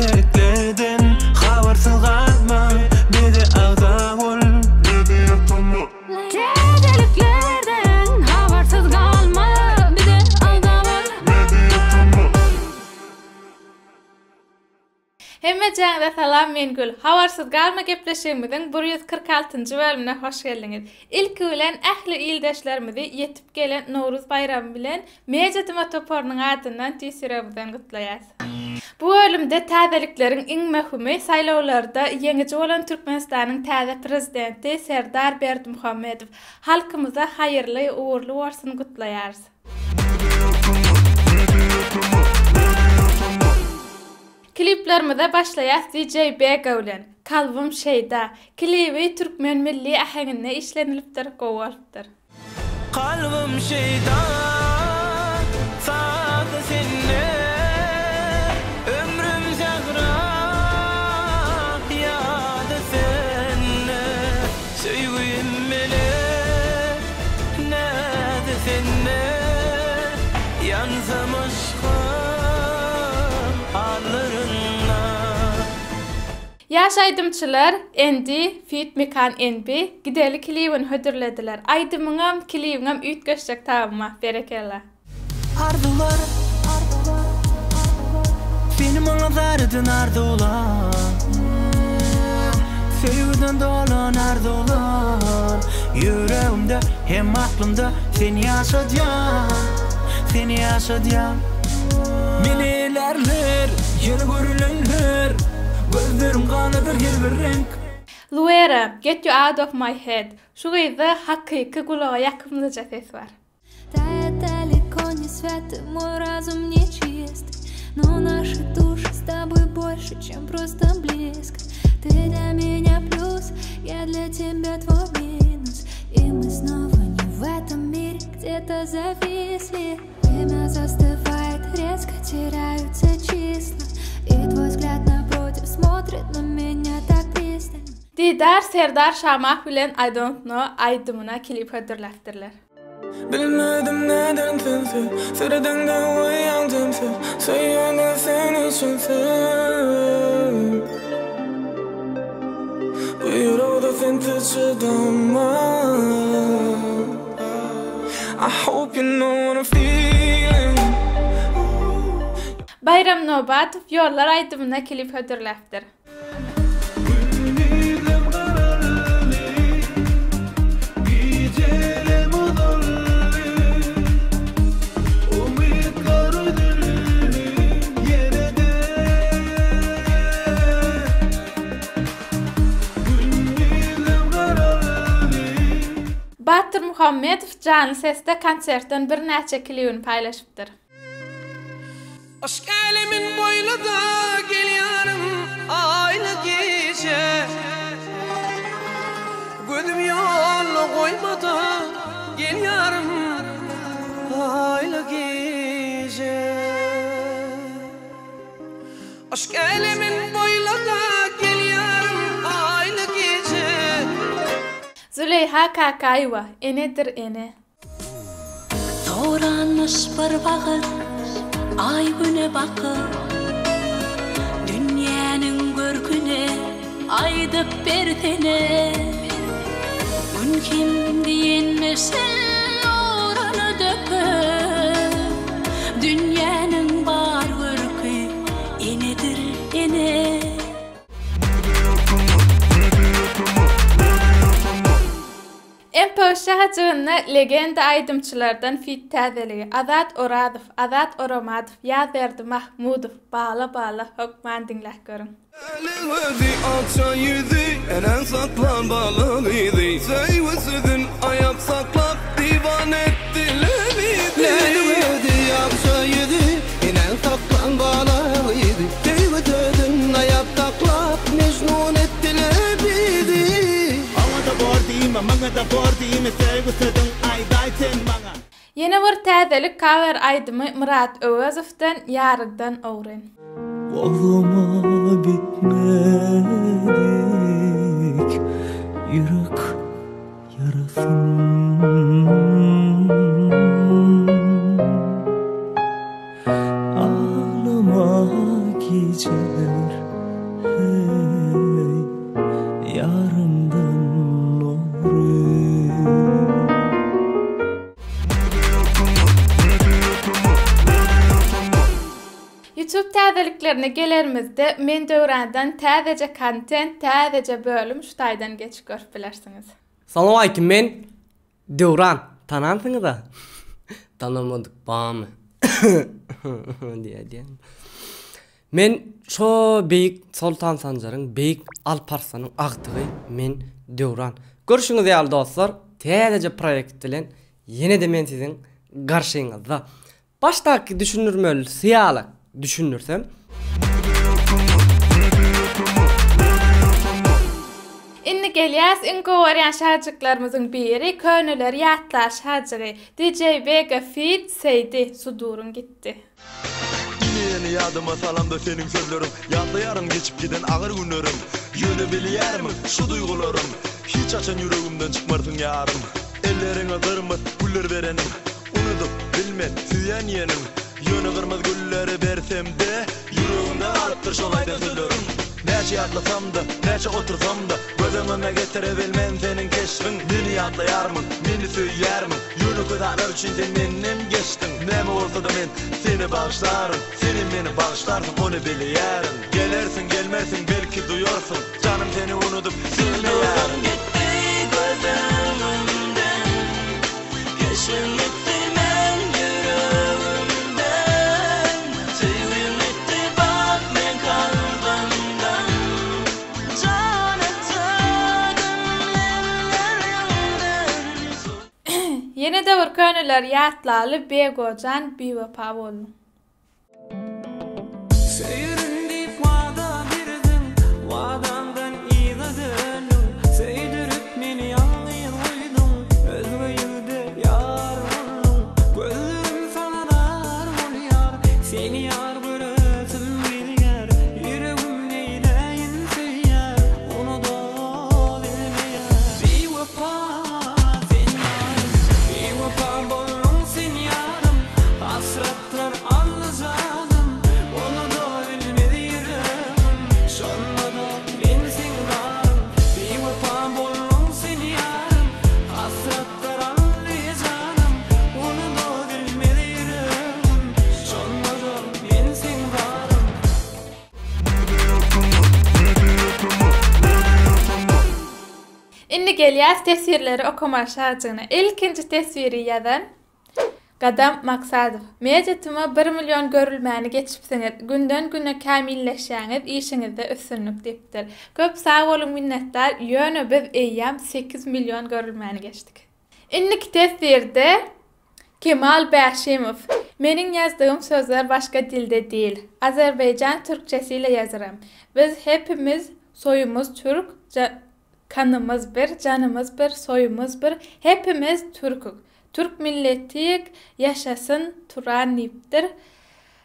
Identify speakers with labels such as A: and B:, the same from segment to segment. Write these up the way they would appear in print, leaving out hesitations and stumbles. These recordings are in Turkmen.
A: Täzeliklerden habarsyz galma bize agza bol.
B: Täzeliklerden habarsyz galma bize agza bol.
C: Hemmejaňyza salam men Gül. Habarsyz galma gepleşigimiziň 146-njy bölümine hoş geldiňiz. Ilki bilen ähli ildeşlerimizi ýetip gelen Nowruz baýramy bilen Media Dima toparynyň adyndan tüýs ýüregimizden gutlaýas. Bu bölümde täzelikleriň iň möhümi saýlawlarda ýeňiji bolan Türkmenistanyň täze Prezidenti Serdar Berdimuhamedow. Halkymyza haýyrly, ugurly bolsun gutlaýarys. Kliplerimize başlaýas DJ Bega bilen. Kalbym şeýda. Klibi türkmen milli äheňinde işlenilipdir, gowy bolupdyr.
A: Kalbym şeýda, sazy sende, Ömrüm sähra, ýazy sende, Söýgim melek, näzi sende, Ýansam yşkyň allarynda.
C: Ýaş aýdymçylar Endi feat Mekan NB Gideli klibini hödürlediler. Aýdymyňam, klibiňem üýtgeşjek tabyma. Berekella.
A: Arzuwlar Seni maňa zar eden arzuwlar Söýgüden dolan arzuwlar Ýüregimde hem aklymda seni ýaşadýan Seni ýaşadýan Meni Ýere görülenler Gözleriň ganadyr her bir reňk.
C: Luera, Get you out of my head. Şu gyzda hakyky gulaga ýakymlyja ses bar.
B: Тает далеко не святы, мой разум не чист Но наши души с тобой больше, чем просто блеск Ты для меня плюс, я для тебя твой минус И мы снова не в этом мире, где-то зависли Время застывает, резко теряются числа И твой взгляд напротив смотрит на меня так пристально
C: Didar Serdar Şamah bilen I don't know aýdymyna klip hödürläpdirler.
A: Bilmedim neden sensiz Seredeňde oýan sensiz Söýýän seni sensiz Bu ýürekde sensiz çydamaz I hope you know what I'm feeling
C: Baýram Nobatow Ýollar aýdymyna klip hödürläpdir.
A: Gündizem garaldy, gijelem uzaldy, Umytlar üzüldi ýene-de. Gündizem garaldy.
C: Batyr Muhammedow janly sesde konsertden birnäçe klibini paýlaşypdyr.
A: Yşk älemin boýlada gelýärin aýly gije Gözüm ýolda goýmada gelýärin aýly gije Yşk älemin boýlada gelýärin aýly gije
C: Züleýha Kakaýewa, Enedir ene.
B: Soranmyş bir wagt Aý-Güne bakyp, Dünýäniň görküni aýdyp bersene. Gün hem diýenmişin nuruny döküp, Dünýäniň bar görki enedir, ene.
C: MPO şähejiginde legenda aýdymçylardan feat täzeligi, Azat Orazow, Azat Oramadow, Ýazberdi Mahmudow, Bala bala hökman diňläp görüň.
A: Läle gözi, akja ýüzi, Eneň saklan bala gyzy, Söýgi sözün aýap saklap, Diwana etdiler bizi. Läle gözi, akja ýüzi, Eneň saklan bala gyzy, Söýgi sözün aýap saklap, Mejnun etdiler bizi.
D: Oňa-da bor diýme, muňa-da bor diýme, Söýgi sözüň aýdaý sen maňa.
C: Ýene bir täzelik cover aýdymy Myrat Öwezowdan Ýaryňdan ogryn.
A: Gozgama bitmedik ýürek ýarasyn. Aglama. Gijeler heý ýarymdan ogry.
C: Youtube täzeliklerine gelenimizde men Döwrandan täzeje kontent täzeje bölüm şu taýdan geçip görüp bilersiňiz.
E: Salowmaleýkim men Döwran tanansyňyza tanamadyk bamy diýýär. Men şo beýik Soltan Sanjaryň beýik Alparslanyň agtygy men Döwran. Görşüňiz ýaly dostlar täzeje proýekt bilen ýene-de men siziň garşyňyzda. Başdaky düşündirmelisi ýaly düşündirsem.
C: Indi gelýäs iň gowy görýän şajyklarymyzyň biri köneleri ýatlar şajygy DJ Vega feat Seýdi Suduryň gitdi.
F: Ine ýene ýadyma salamda seniň sözleriň Ýatlaýaryn geçip giden agyr günlerim Ýöne bilýärmiň şu duýgularym Hiç haçan ýüregimden çykmarsyň ýarym Elleriňe gyrmyz güller berenim Unudyp bilmen söýen ýenim Ýöne gyrmyz gülleri bersemde Ýüregimde galypdyr şol aýdan sözleriň Näçe ýatlasam-da, näçe otursam-da Göz öňüme getirebilmen seniň keşbiň Meni ýatlaýarmyň, meni söýýärmiň Ýönekeý zatlar üçin sen mennem geçdiň Näme bolsa-da men seni bagyşlaryn Senem meni bagyşlarsyň ony bilýärin Gelersiň, gelmersiň belki duýarsyň Janym seni unudyp bilmeýärin.
A: Gitdi göz öňümden Keşbiň gitdi meň ýüregimden Söýgüň gitdi bak meň kalbymdan Jan etsedim elleriňden
C: Ýene-de bir köneleri ýatlaly Begojan biwepa bolduň.
A: Söýerin diýip wada berdiň, Wadaňdan yza döndüň. Söýdürip meni ýalňyz goýduň, Özge ýigide ýar bolduň. Gözlerim saňa zar bolýar, Seni ýar göresim gelýär. Ýüregim neýläýin söýýär, Unudabilmeýär. Biwepa sen ýarym, Biwepa bolduň sen ýarym, Hasrat Ýatlar aldy janym, Unudabilmez ýüregim, Şonda-da men seň zaryň, Biwepa bolduň sen ýarym, Hasratlar aldy janym, Unudabilmez ýüregim, Şonda-da men seň zaryň.
C: Indi gelýäs teswirleri okama şajygyna. Ilkinji teswiri ýazan Gadam Maksadow, Media tm bir million görülmäni geçipsiňiz, günden güne kämilleşýäňiz, işiňizde üstünlik diýipdir. Köp sag boluň minnetdar, ýöne biz eýýäm 8 million görülmäni geçdik. Indiki teswirde Kemal Bäşimow, Meniň ýazdygym sözler başga dilde dil. Azerbaýjan türkçesiyle ýazyram. Biz hepimiz soýumyz türk, Kanymyz bir, janymyz bir, soýumyz bir, hepimiz türkük. Türk milletiyik, ýaşasyn Turan diýipdir.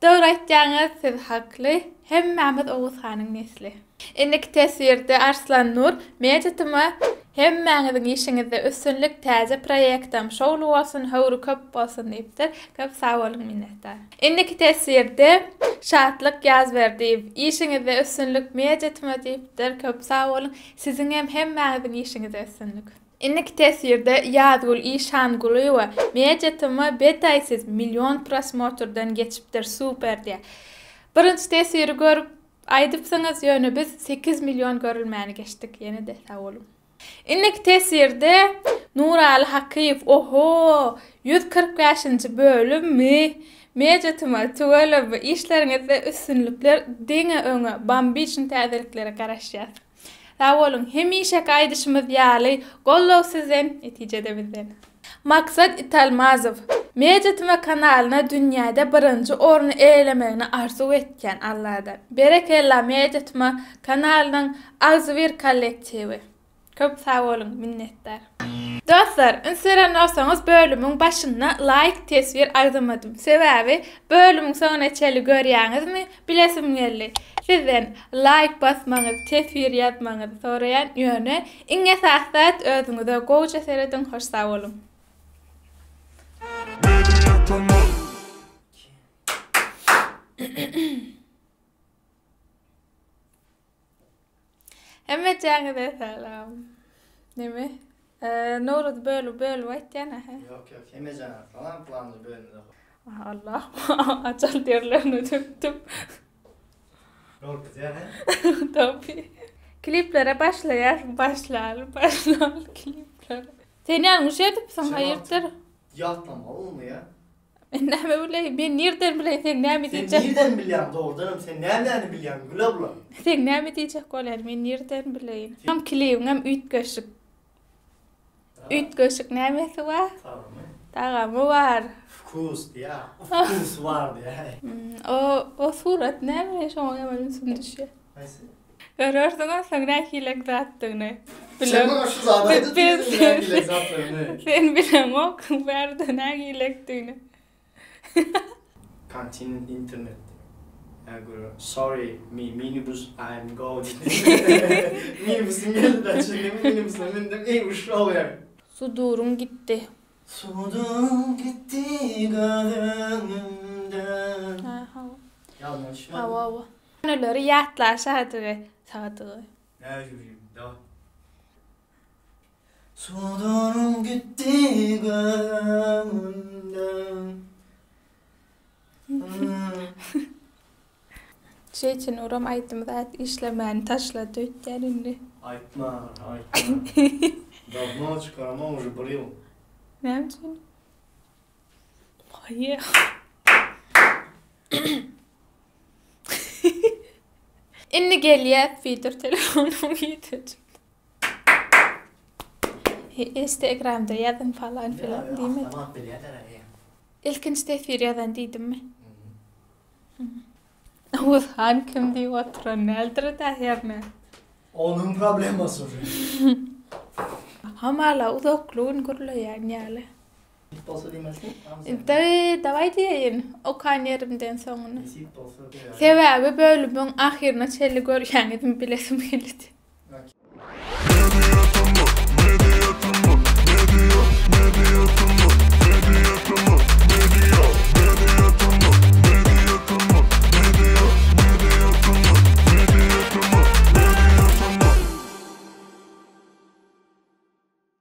C: Dogry aýtýaňyz, siz hakly. Hemmämiz Oguz hanyň nesli. Indiki teswirde Arslan Nur, Media TM hemmäňiziň işiňizde üstünlik, täze proýektam şowly bolsun, höwri köp bolsun diýipdir. Köp sag boluň minnetdar. Indiki teswirde Şatlyk Ýazberdiýew, Işiňizde üstünlik Media TM diýipdir. Köp sag boluň. Siziňem hemmäňiziň işiňizde üstünlik. Indiki teswirde Ýazgül Işangulyýewa, Media TM betaýsyz million prosmotrdan geçipdir super diýýär. Birinji teswiri görüp aýdypsyňyz ýöne biz 8 million görülmäni geçdik ýene-de sag boluň. Indiki teswirde Nuraly Hakyýew, Oho, 145-nji bölümmi? Media TM tüweleme işleriňizde üstünlikler diňe öňe bombiçny täzeliklere garaşýas. Sag boluň, hemişeki aýdyşymyz ýaly goldaw sizden, netije-de bizden. Maksat Italmazow, Media TM kanalyna dünýäde birinji orny eýelemegini arzuw etýän Alladan. Berekella Media TM kanalynyň agzybir kollektiwi. Köp sag boluň, minnetdar. Dostlar, üns beren bolsaňyz bölümiň başynda laýk teswir agzamadym. Sebäbi bölümiň soňuna çenli görýäňizmi bilesim geldi. Sizden laýk basmaňyzy, teswir ýazmaňyzy soraýan, ýöne iň esasy zat özüňize gowja serediň, hoş sag boluň.
A: Media TM.
C: Hemmejaňyza salam. Neme? Nowruz bölüp bölüp aýtýan hä?
G: Ýok ýok hemmejaňa salam planly bölümde.
C: Allah ajal derlerini dökdüm.
G: Gorkuzýar hä?
C: Tabi. Kliplere başlaýas başlaly başlaly kliplere. Sen ýalňyş edipsiň haýyrdyr.
G: Ýatlamaly ony ýa.
C: Men näme bileýin? Men nirden bileýin seň näme
G: Sen
C: diýjek
G: nirden bilýäň dogrudanam sen nämäni bilýäň Gül abla?
C: Seň näme diýjek bolýan men nirden bileýin? Hem klibiňem üýtgeşik. Üýtgeşik nämesi bar?
G: Tagamy.
C: Tagamy bar.
G: Wkus diýä. Wkus bar diýä.
C: O o surat näme şoňa ýaman ünsüm düşýär.
G: Haýsy?
C: Görersiň onsoň nähilek zatdygyny.
G: Sen maňa şu zady aýdyp diýdiň nähilek zatdygyny.
C: Sen bileňok bärde nähilekdigini.
G: Continent internet Ä görä sorry me minibus I'm go diýdi. Minibusyň geldi-de çyndymy minibusa mündim eý uşşol ýer.
C: Suduryň gitdi.
G: Suduryň gitdi göz öňümden.
C: Ha hawa.
G: Ýadyma düşmedi.
C: Hawa hawa. Köneleri ýatla Şadygy, Sadygy.
G: Näme daway. Sudurum gitdi göz öňümden.
C: Şeýçenuram aýdym zat işlemäni taşlady öýtýän indi.
G: Aýtma, aýtma. Dawno çykaramok uje bir ýyl.
C: Näme üçin? Haýy. Indi gelýär wider telefonym ýiti çykdy. Instagramda ýazyn falan filan diýmedi.
G: Awtomat bilýärler eýýäm.
C: Ilkinji teswir ýazan diýdimmi? Oguzhan kim diýip oturan däldir-dä hernä.
G: Onuň problemasy uje.
C: Hamala uzakly gün gürleýän ýaly.
G: Nesip bolsa diýmesin.
C: Dawaý diýeýin, okan ýerimden soňuny.
G: Nesip bolsa diýäýin.
C: Sebäbi bölümiň ahyryna çenli görýäňizmi bilesim geldi.